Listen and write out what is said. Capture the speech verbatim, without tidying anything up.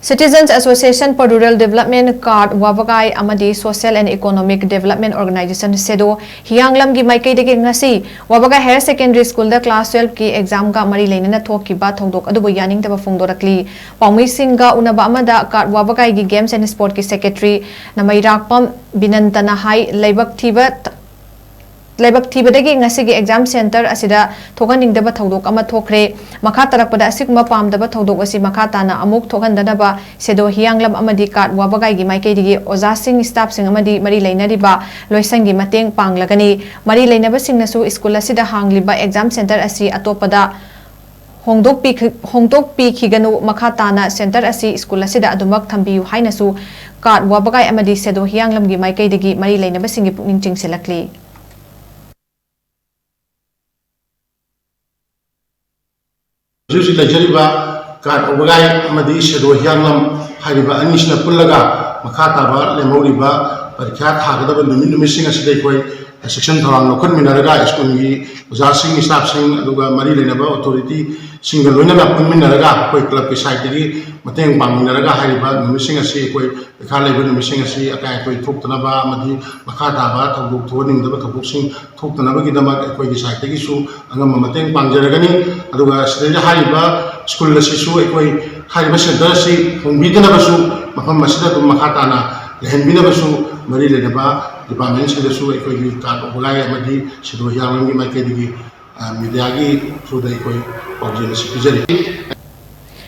Citizens Association for Rural Development, CARD, ꯋꯥꯕꯒꯥꯏ ꯑꯃꯗꯤ Social and Economic Development Organization, ꯁꯦꯗꯣ ꯍꯤꯌꯥꯡꯂꯝꯒꯤ ꯃꯥꯏꯀꯩꯗꯒꯤ ꯉꯁꯤ ꯋꯥꯕꯒꯥꯏ Higher Secondary Schoolꯗ class twelveꯀꯤ examꯒ ꯃꯔꯤ ꯂꯩꯅꯅ ꯊꯣꯛꯈꯤꯕ ꯊꯧꯗꯣꯛ ꯑꯗꯨꯕꯨ ꯌꯥꯅꯤꯡꯗꯕ ꯐꯣꯡꯗꯣꯔꯛꯂꯤ꯫ ꯄꯥꯎꯃꯤꯁꯤꯡꯒ ꯎꯅꯕ ꯑꯃꯗ CARD ꯋꯥꯕꯒꯥꯏꯒꯤ Games and Sportꯀꯤ Secretary ꯅꯃꯩꯔꯥꯛꯄꯝ ꯕꯤꯅꯟꯗꯅ ꯍꯥꯏ, ꯂꯥꯏꯕꯛ ꯊꯤꯕ ꯂꯥꯏꯕꯛ ꯊꯤꯕꯗꯒꯤ ꯉꯁꯤꯒꯤ exam centre ꯑꯁꯤꯗ ꯊꯣꯛꯍꯟꯅꯤꯡꯗꯕ ꯊꯧꯗꯣꯛ ꯑꯃ ꯊꯣꯛꯈ꯭ꯔꯦ꯫ ꯃꯈꯥ ꯇꯥꯔꯛꯄꯗ ꯑꯁꯤꯒꯨꯝꯕ ꯄꯥꯝꯗꯕ ꯊꯧꯗꯣꯛ ꯑꯁꯤ ꯃꯈꯥ ꯇꯥꯅ ꯑꯃꯨꯛ ꯊꯣꯛꯍꯟꯗꯅꯕ ꯁꯦꯗꯣ ꯍꯤꯌꯥꯡꯂꯝ ꯑꯃꯗꯤ CARD ꯋꯥꯕꯒꯥꯏꯒꯤ ꯃꯥꯏꯀꯩꯗꯒꯤ ꯑꯣꯖꯥꯁꯤꯡ, staffꯁꯤꯡ ꯑꯃꯗꯤ ꯃꯔꯤ ꯂꯩꯅꯔꯤꯕ ꯂꯣꯏꯁꯪꯒꯤ ꯃꯇꯦꯡ ꯄꯥꯡꯂꯒꯅꯤ꯫ ꯃꯔꯤ ꯂꯩꯅꯕꯁꯤꯡꯅꯁꯨ school ꯑꯁꯤꯗ ꯍꯥꯡꯂꯤꯕ exam centre ꯑꯁꯤ ꯑꯇꯣꯞꯄꯗ ꯍꯣꯡꯗꯣꯛꯄꯤꯈꯤ-, ꯍꯣꯡꯗꯣꯛꯄꯤꯈꯤꯒꯅꯨ, ꯃꯈꯥ ꯇꯥꯅ centre ꯑꯁꯤ school ꯑꯁꯤꯗ ꯑꯗꯨꯃꯛ ꯊꯝꯕꯤꯌꯨ ꯍꯥꯏꯅꯁꯨ CARD ꯋꯥꯕꯒꯥꯏ ꯑꯃꯗꯤ ꯁꯦꯗꯣ ꯍꯤꯌꯥꯡꯂꯝꯒꯤ ꯃꯥꯏꯀꯩꯗꯒꯤ ꯃꯔꯤ ꯂꯩꯅꯕꯁꯤꯡꯒꯤ ꯄꯨꯛꯅꯤꯡ ꯆꯤꯡꯁꯤꯜꯂꯛꯂꯤ꯫ ꯍꯧꯖꯤꯛ ꯍꯧꯖꯤꯛ ꯂꯩꯖꯔꯤꯕ CARD ꯋꯥꯕꯒꯥꯏ ꯑꯃꯗꯤ ꯁꯦꯗꯣ ꯍꯤꯌꯥꯡꯂꯝ ꯍꯥꯏꯔꯤꯕ ꯑꯅꯤꯁꯤꯅ ꯄꯨꯜꯂꯒ ꯃꯈꯥ ꯇꯥꯕ ꯂꯦꯝꯍꯧꯔꯤꯕ ꯄꯔꯤꯈ꯭ꯌꯥ ꯊꯥꯒꯗꯕ ꯅꯨꯃꯤꯠ ꯅꯨꯃꯤꯠꯁꯤꯡ ꯑꯁꯤꯗ ꯑꯩꯈꯣꯏ ꯆꯦꯛꯁꯤꯟ ꯊꯧꯔꯥꯡ ꯂꯧꯈꯠꯃꯤꯟꯅꯔꯒ schoolꯒꯤ ꯑꯣꯖꯥꯁꯤꯡ, staffꯁꯤꯡ ꯑꯗꯨꯒ ꯃꯔꯤ ꯂꯩꯅꯕ authorityꯁꯤꯡꯒ ꯂꯣꯏꯅꯅ ꯄꯨꯟꯃꯤꯟꯅꯔꯒ ꯑꯩꯈꯣꯏ clubꯀꯤ sideꯇꯒꯤ ꯃꯇꯦꯡ ꯄꯥꯡꯃꯤꯟꯅꯔꯒ ꯍꯥꯏꯔꯤꯕ ꯅꯨꯃꯤꯠꯁꯤꯡ ꯑꯁꯤ ꯑꯩꯈꯣꯏ ꯄꯩꯈꯥ ꯂꯩꯕ ꯅꯨꯃꯤꯠꯁꯤꯡ ꯑꯁꯤ ꯑꯀꯥꯏ ꯑꯇꯣꯏ ꯊꯣꯛꯇꯅꯕ ꯑꯃꯗꯤ ꯃꯈꯥ ꯇꯥꯕ ꯊꯧꯗꯣꯛ ꯊꯣꯛꯍꯟꯅꯤꯡꯗꯕ ꯊꯧꯗꯣꯛꯁꯤꯡ ꯊꯣꯛꯇꯅꯕꯒꯤꯗꯃꯛ ꯑꯩꯈꯣꯏꯒꯤ sideꯇꯒꯤꯁꯨ ꯑꯉꯝꯕ ꯃꯇꯦꯡ ꯄꯥꯡꯖꯔꯒꯅꯤ꯫ ꯑꯗꯨꯒ ꯁꯤꯗꯩꯗ ꯍꯥꯏꯔꯤꯕ school ꯑꯁꯤꯁꯨ ꯑꯩꯈꯣꯏ ꯍꯥꯏꯔꯤꯕ centre ꯑꯁꯤ ꯍꯣꯡꯕꯤꯗꯅꯕꯁꯨ ꯃꯐꯝ ꯑꯁꯤꯗ ꯑꯗꯨꯝ ꯃꯈꯥ ꯇꯥꯅ ꯂꯩꯍꯟꯕꯤꯅꯕꯁꯨ ꯃꯔꯤ ꯂꯩꯅꯕ departmentꯁꯤꯡꯗꯁꯨ ꯑꯩꯈꯣꯏꯒꯤ CARD ꯋꯥꯕꯒꯥꯏ ꯑꯃꯗꯤ ꯁꯦꯗꯣ ꯍꯤꯌꯥꯡꯂꯝꯒꯤ ꯃꯥꯏꯀꯩꯗꯒꯤ ꯑ, mediaꯒꯤ throughꯗ ꯑꯩꯈꯣꯏ ꯄꯥꯎꯖꯦꯜ ꯑꯁꯤ ꯄꯤꯖꯔꯤ꯫